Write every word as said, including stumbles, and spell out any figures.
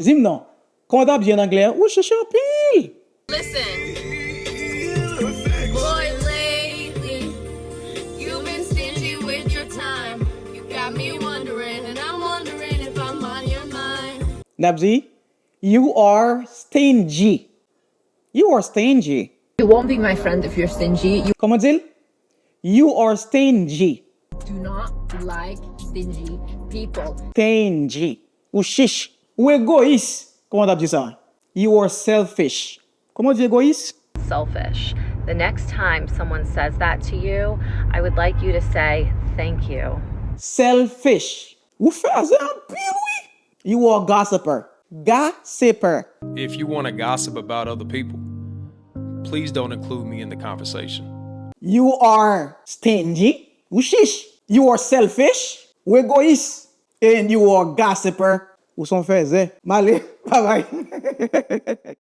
Di m non. Kòman w t ap di an anglè? Ou chich anpil! Listen. Boy, lately, you've been stingy with your time. You got me wondering, and I'm wondering if I'm on your mind. N ap di, you are stingy. You are stingy. You won't be my friend if you're stingy. You Kòman di l? You are stingy. Do not like stingy people. Stingy. Ou chich. Ou egoyis. Kòman w t ap di sa? You are selfish. Kòman w di egoyis? Selfish. The next time someone says that to you, I would like you to say thank you. Selfish. Ou fèzè anpil, wi. You are gossiper. Gossiper. If you want to gossip about other people, please don't include me in the conversation. You are stingy. Ou chich. You are selfish. Ou egoyis. And you are gossiper. Ou se yon fèzè. M ale. Bye bye.